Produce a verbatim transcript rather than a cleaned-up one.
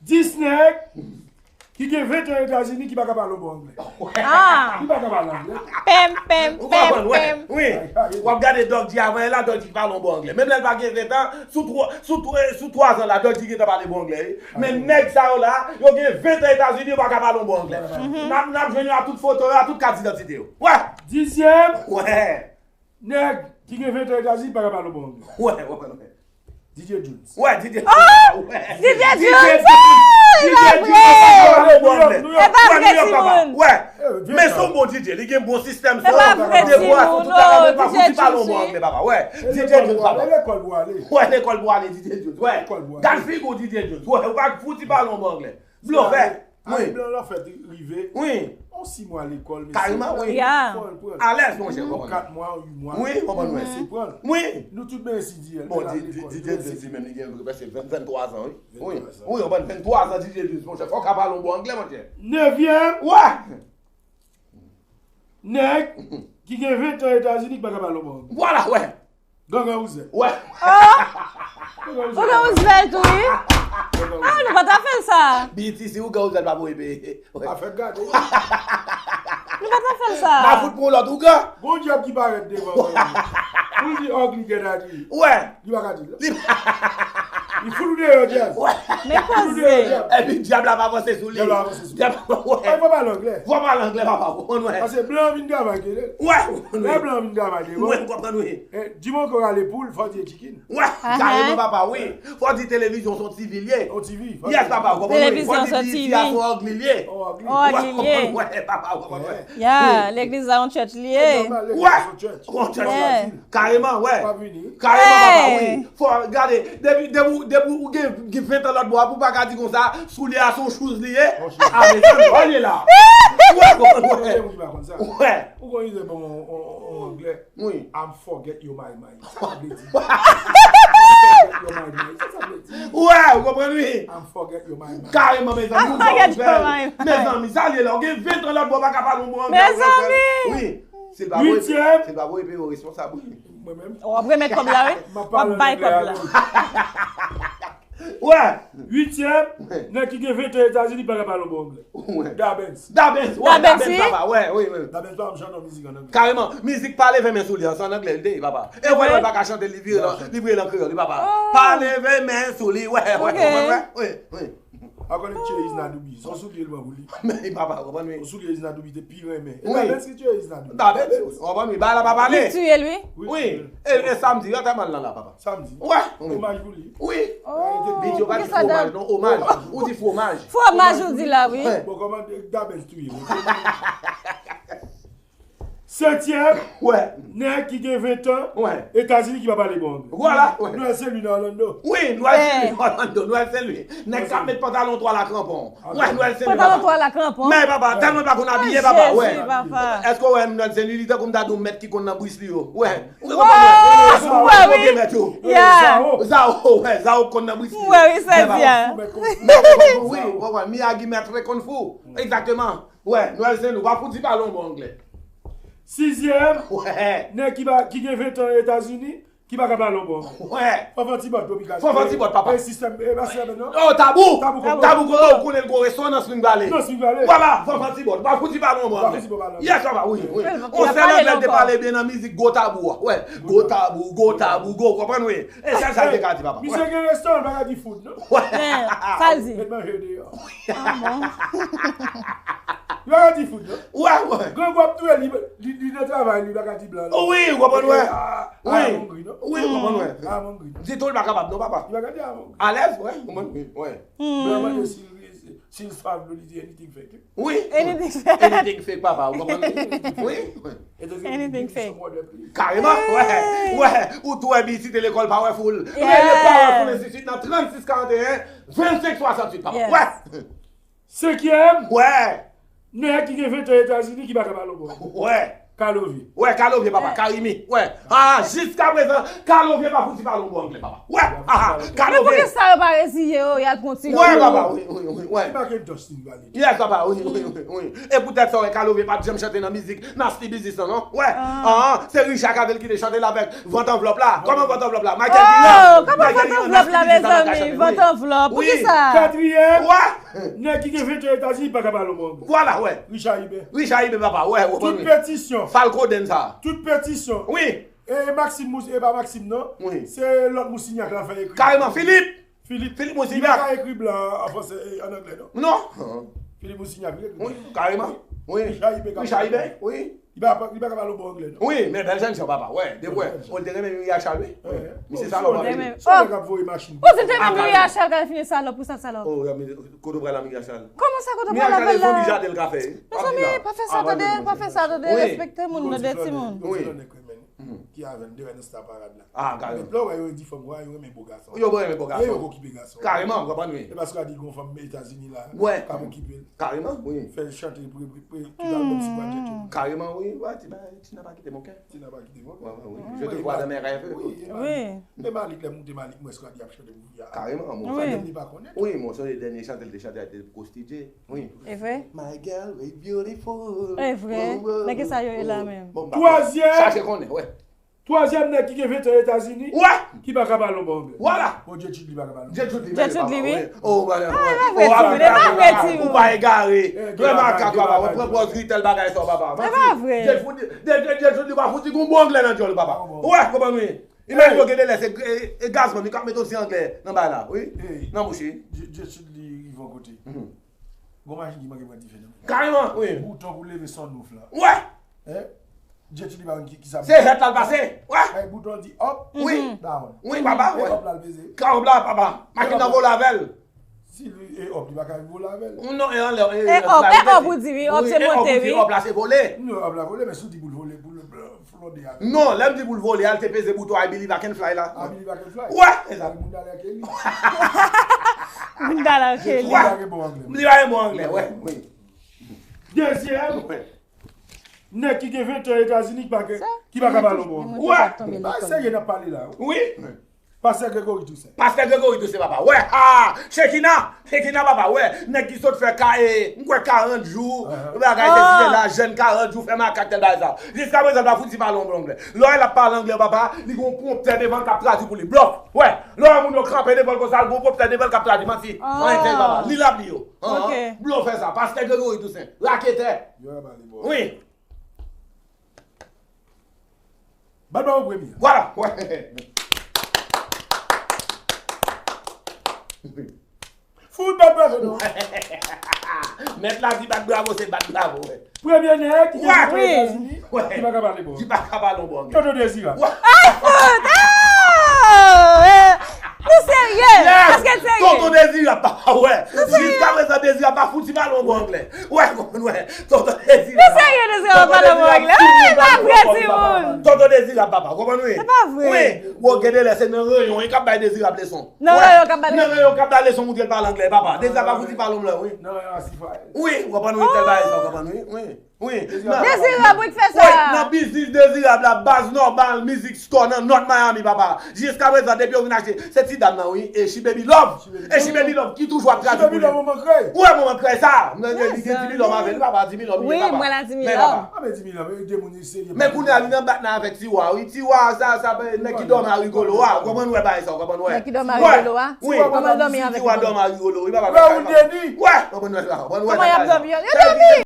Dis nèg ki gen ven tan Etazini ki pa ka pale yon bon anglè. Ah! Ki pa ka pale anglè. Pèm, pèm, pèm, pèm. Wi. W ap gade Doc G avan la, Doc G ki pale yon bon anglè. Menm lè l pa gen ven tan, sou twa, sou twa, sou twa zan la, Doc G gentan pale bon anglè, wi. Men nèg sa yo la, yo gen ven tan Etazini, yo pa ka pale yon bon anglè. N ap, n ap jwenn yo a tout foto yo, a tout kat idantite yo. Wè! Dizyèm. Wè! Nèg ki gen ven tan Etazini pa ka pale bon anglè. Wè, wè, wè. D J Jones. Wè, D J Jones. Oh! Wè. D J Jones! D J Jones! Oh, li pa vre! Wè, New York, papa. Wè. Men se yon bon D J, li gen bon sistèm son. Debò a, tout bagay, men pa fouti pale yon bon anglè, papa. Wè. D J Jones, papa. Lekòl pou ale. Wè, lekòl pou ale, D J Jones. Wè. Gad figi w, D J Jones. Wè, ou pa fouti pale yon bon anglè. Blofè. Wi. Blan lò fèt rive. Wi. On sis mwa lekòl, mesye. Kareman, wi. Fò l pran. Alèz, monchè, konprann. Kat mwa, uit mwa. Wi, konprann, wi. Mesye pran. Wi. Nou tout ben esi di, bon, di, di, di, di, di menm, li gen prèske ven, venntwa zan, wi. Wi. Wi, konprann, venntwa zan, D J Jones, monchè, fò w ka pale yon bon anglè, monchè. Nevyèm. Wè. Nèg ki gen ven tan Etazini ki pa ka pale yon bon anglè. Vwala, wè. Gangan Roosevelt. Wè. Oh! Gangan Roosevelt. Gangan Roosevelt tou, wi. Gangan Roosevelt. Ah, nou pa ta fè l sa. B E T C, ou Gangan Roosevelt pa voye peye. Wè. Afè gade. Nou pa ta fè l sa. N a fout pou lòt ougan. Gon dyab ki parèt devan mwen. Pou l di ugly, get out of here. Wè. Li pa ka di l. Li pa Li fout ou deyò, dyab. Wè. Men koze. Epi dyab la pa panse sou li. Dyab la pa panse sou li. Dyab la pa, wè. Ay, fò pale anglè. Fò pale anglè, papa. Ou konprann, wè. Paske blan vin travay, tande. Wè. Lè blan vin travay, tande. Wè, ou konprann, wi. Di mwen ke w rale poul, fò di chicken. Wè, kareman, papa, wi. Fò di televizyon se yon T V l ye. Yon T V. Yes, papa, ou konprann, wi. Fò di T V a se yon ugly l ye. Yon ugly l ye. Wè, papa, ou konprann, wè. Ya, legliz la yon church li ye. Wè. Yon church. Kareman, wè. Kareman, papa, wi. Fò, gade, depi, depi, depi ou gen, gen ven tan lòt bò a, pou pa ka di konsa, soulye a se yon shoes li ye. A, mezanmi, olye la. Wè, wè, wè. Ou konn yon moun ki pa konn sa? Wè. Ou konn yon moun, yon, yon, yon anglè? Wi. I'm forget your my mind. Sa sa vle di? Forget your my mind. Sa sa vle di? Wè, ou konprann, wi. I'm forget your my mind. Kareman, mezanmi, I'm forget your my mind. Mezanmi, sa li ye la, ou gen ven tan lòt bò, pa ka pale yon bon anglè. Mezanmi. Wi. Si l pa voye, si l pa voye peye, ou responsab, wi. Mwen menm. W ap remèt kòb la, wi. W ap bay kòb la. Wè. Uityèm, nèg ki gen ven tan Etazini pa ka pale yon bon anglè. Wè. Dabens. Dabens, wè, Dabens, papa, wè, wi, wi. Dabens pa janm chante yon mizik an anglè. Kareman, mizik pa leve men sou li an, se an anglè li te ye, papa. E wè, lè l pa ka chante, li vire lan, li vire lan kreyòl, wi, papa. Pa leve men sou li, wè, wè, wè, wè, wi, wi. Akò nèg tcheriz nan doubi, se yon soulye l pran pou li. Men, papa, ou konprann, wi. Yon soulye Isna Doubie te pi renmen. E Dabens ki tiye Isna Doubie. Dabens, ou konprann, wi. Bagay la pa pale. Li tiye l, wi. Wi. E, e samdi, antèman l lan la, papa. Samdi. Wè. Omaj pou li. Wi. Li te di yo pa di fwomaj, non, omaj. Ou di fwomaj. Fwomaj, ou di la, wi. Bon, kòman Dabens touye l? Setyèm, wè, nèg ki gen ven tan, wè, Etazini ki pa pale bon anglè. Vwala, wè. Noël Saint Louis nan Orlando. Wi, Noël Saint Louis nan Orlando, Noël Saint Louis. Nèg k ap met pantalon twal a kranpon. Wè, Noël Saint Louis, papa. Pantalon twal a kranpon. Men, papa, tèlman l pa konn abiye, papa, wè. Jezi, papa. Èske w wè Noël Saint Louis, li tankou m ta di w mèt ki konn nan bris li yo? Wè. Ou konprann, wè. Wè, wi. Zao, wè, Zao k konn nan bris li yo. Wè, wi, sèdi a. Wi, wè, wè, Miyagi mèt konn fou. Egzakteman. Wè, Noël Saint Louis, pa fouti pale yon bon anglè. Sizyèm, wè, nèg ki pa, ki gen ven tan Etazini, ki pa ka pale yon bon anglè. Wè. Fanfan Tibòt, Tropikal. Fanfan Tibòt, papa. E sistèm, e pa sistèm, non? Oh, Tabou. Tabou Konbo. Tabou Konbo, ou konnen l gwo restoran nan Spring Valley. Nan Spring Valley. Vwala, Fanfan Tibòt, pa fouti pale yon bon anglè. Pa fouti pale yon bon anglè. Yes, papa, wi, wi. On sèl anglè l te pale byen nan mizik Gwo Tabou a. Wè, Gwo Tabou, Gwo Tabou, Gwo, konprann, wi. E sèl sa l te ka di, papa. Misye gen restoran, pa ka di food, non? Wè. Sa l di? Met manje deyò. Ah bon? Yo pa ka di food, non? Wè, wè. Grangou ap touye li, li, li nan travay, li pa ka di blan, non. Wi, ou konprann, wè. Wi. Wi, ou konprann, wè. I'm hungry. Di tou, li pa kapab, non, papa. Li pa ka di I'm hungry. Alèz, wè, ou konprann, wi, wè. Blan mande si, si, si l swav dlo, li di anything fake. Wi. Anything fake. Anything fake, papa, ou konprann, wi. Wi, wi. Anything fake. Kareman, wè, wè. Ou tou wè B E T lekòl Powerful. Rele Powerful Institute nan trannsis karanteyen, vennsenk swasanntuit, papa. Wè. Senkyèm. Wè. Nèg ki gen ven tan Etazini ki pa ka pale yon bon. Wè. Kalove. Wè, Kalove, papa, Karimi. Wè. Ah, jiska prezan, Kalove pa fouti pale yon bon anglè, papa. Wè, ah, ah, Men Kalove. Poukisa yo pa reziye yo, y al pran ti Wè, papa, wi, wi, wi, wè. Li pa gen Dustin Valley. Yes, papa, wi, wi, wi, wi. E poutèt sa, wè, Kalove pa t janm chante nan mizik Nasty Business lan, non? Wè. Ah, se Richard Cavel ki te chante l avèk Vant Anvlòp la. Kòman Vant Anvlòp la? Michael Guillaume. Oh, kòman Vant Anvlòp la, mezanmi? Vant Anvlòp, poukisa? Katriyèm. Wè. Nèg ki gen ventè Etazini pa ka pale yon bon anglè. Vwala, wè. Richard Iben. Richard Iben, papa, wè, wè, wè. Tout petisyon. Falco Densa. Tout petisyon. Wi. E Maxime Mous, e pa Maxime, non. Wi. Se lòt Mousignak la fè ekri. Kareman, Philippe. Philippe. Philippe Mousignak. Li pa ka ekri blan an franse, e, an anglè, non. Non. Philippe Mousignak, li ekri. Wi, kareman. Wi. Richard Iben, wi. Li pa, li pa ka pale yon bon anglè, non. Wi, men bèl jènjan, papa, wè, de wè. Ou te renmen Myriachal, wi. Misye salòp anpil. Se nèg k ap voye machin. Ou di te renmen Myriachal, kal fini salòp, pou sa salòp. Oh, kote w pral la, Myriachal? Kòman sa, kote w pral la, Myriachal, e zonbi jaden l ka fè. Mezanmi, pa fè sa, tande, pa fè sa, tande, respekte moun, tande timoun. Wi. Ki avè n, de wè nan Star Parade la. Ah, kareman. Lè w wè yo di fanm, wè yo renmen bo gason. Yo renmen bo gason. E yo okipe gason. Kareman, ou konprann, wi. E paske a di gon fanm Etazini la, wè, k ap okipe l. Kareman, wi. Fè l chante pre, pre, pre, tout albòm sou Bradley King. Kareman, wi, wè, ti bagay, ti nan pa kite mwen kè. Ti nan pa kite mwen kè. Wè, wè, wi. Je te vois dans mes rêves. Wi. E Malik, lè m moute Malik, mwen, Scrady ap chante pou Viya. Kareman, mwen. Wi. Li pa konnen. Wi, mwen sonje dènye chante l te chante ak Coach T J. Wi. E vre? My girl, we beautiful. E vre? Wow, wow. Men ki sa yo ye la menm? Bon, m pa konnen. Twazyèm. Chache konnen, wè. Twazyèm nèg ki gen ventè Etazini, wè, ki pa ka pale yon bon anglè. Vwala. Bon, Jay Chudley pa ka pale yon bon anglè. Jay Chudley, ah, e pa vre, timoun, e pa vre, timoun, e pa vre, timoun. Ou pa egare. Vrè makak, papa. Ou pran pòz ri tèl bagay sa, papa. E pa vre. Jay Chudley, Jay Chudley pa fouti gon bon anglè nan djòl, papa. Ou wè, konprann wi. Imajine w gen de lè se, e, e, Gazman, li k ap mete yon ti anglè nan bay la, wi. Nan bouch li. Jay Chudley rive yon kote. Gon machin ki manke pran dife nan men. Kareman, wi. Bouton pou leve sunroof la. Wè. Hein? Jay Chudley pa konn ki, ki sa. Se hèt la l pase. Wè. Ay, bouton di up. Wi. Down. Wi, papa, wè. E up la l peze. Ka up la, papa. Machin nan vole avè l. Si li e up, li pa ka vole avè l. Non, e anlè, e, e up, e up ou di, wi, up se monte, wi. Up la se vole. Non, up la vole, men si w di pou l vole, pou l flonde avè l. Non, lè m di pou l vole, al te peze bouton I believe I can fly la. I believe I can fly. Wè, e sa. Moun dalè ke li. Moun dalè ke li. Li pa gen bon anglè. Li pa gen bon anglè, wè, wi. Dezyèm. Wè. Nèg ki gen ventè Etazini ki pa gen, ki pa ka pale yon bon. Wè. Bay serye n ap pale la. Wi. Pastè Gregory Toussaint. Pastè Gregory Toussaint, papa. Wè, ha! Shekina! Shekina, papa, wè. Nèg ki sot fè ka, e, m kwè karant jou. Bagay se ti la, jèn karant jou, fè makak tèl bagay sa. Jiska prezan, l pa fouti pale yon bon anglè. Lè w wè l ap pale anglè, papa, li gon pwonptè devan l k ap tradui pou li. Blòf! Wè! Lè w wè moun yo kanpe devan l konsa, l gon pwonptè devan l k ap tradui. Manti. Anyen k fè l, papa. Li l ap li yo. Blofè sa. Pastè Gregory Toussaint. Raketè. Wi. Bat bravo premye. Vwala. Fout bat bravo non. Mèt la di bat bravo, se bat bravo, wè. Premye nèg ki te vin Etazini, ki pa ka pale bon. Ki pa ka pale bon. Toto Dezirab. Ay, fout! Oh! Nou serye? Èske n serye? Toto Dezirab, papa, wè. Jiska prezan, Dezirab pa fouti pale yon bon anglè. Wè, konprann, wè. Toto Dezirab. Nou serye, Dezirab pa pale bon anglè. Wi, pa vre, timoun. Toto Dezirab, papa, konprann, wi. Se pa vre. Wi, w gen de lè se nan reyon, e k ap bay Dezirab leson. Nan reyon k ap bay leson. Nan reyon k ap bay leson, ou di l pale anglè, papa. Dezirab pa fouti pale anglè, wi. Nan reyon asifwa. Wi, w konprann, wi, tèl bagay sa, w konprann, wi, wi. Wi. Dezirab, wi, k fè sa. Wi, nan biznis Dezirab la, baz nòmal, mizik Score nan North Miami, papa. Jiska prezan, depi yo vin achte, se ti dam nan, wi, e She Baby Love. E She Baby Love ki toujou ap tradui pou li. She Baby Love, manman krèy. Wi, manman krèy sa. Mwen gen, li gen Dimi Love avè li, papa, Dimi Love, wi, papa. Mwen la Dimi Love. Ah, men Dimi Love, e de moun li serye. Men kounye a, li nan bat nan avèk Tiwa, wi. Tiwa, sa, sa, nèg ki dòmi a Rigolo a. Konprann wè bagay sa, konprann wè. Nèg ki dòmi a Rigolo a? Wi. Konpran dòmi avèk Tiwa, dòmi a Rigolo, wi, papa. Raoul Denis. Wè, konprann wè la, konprann wè. Kòman y ap dòmi? Yo dòmi!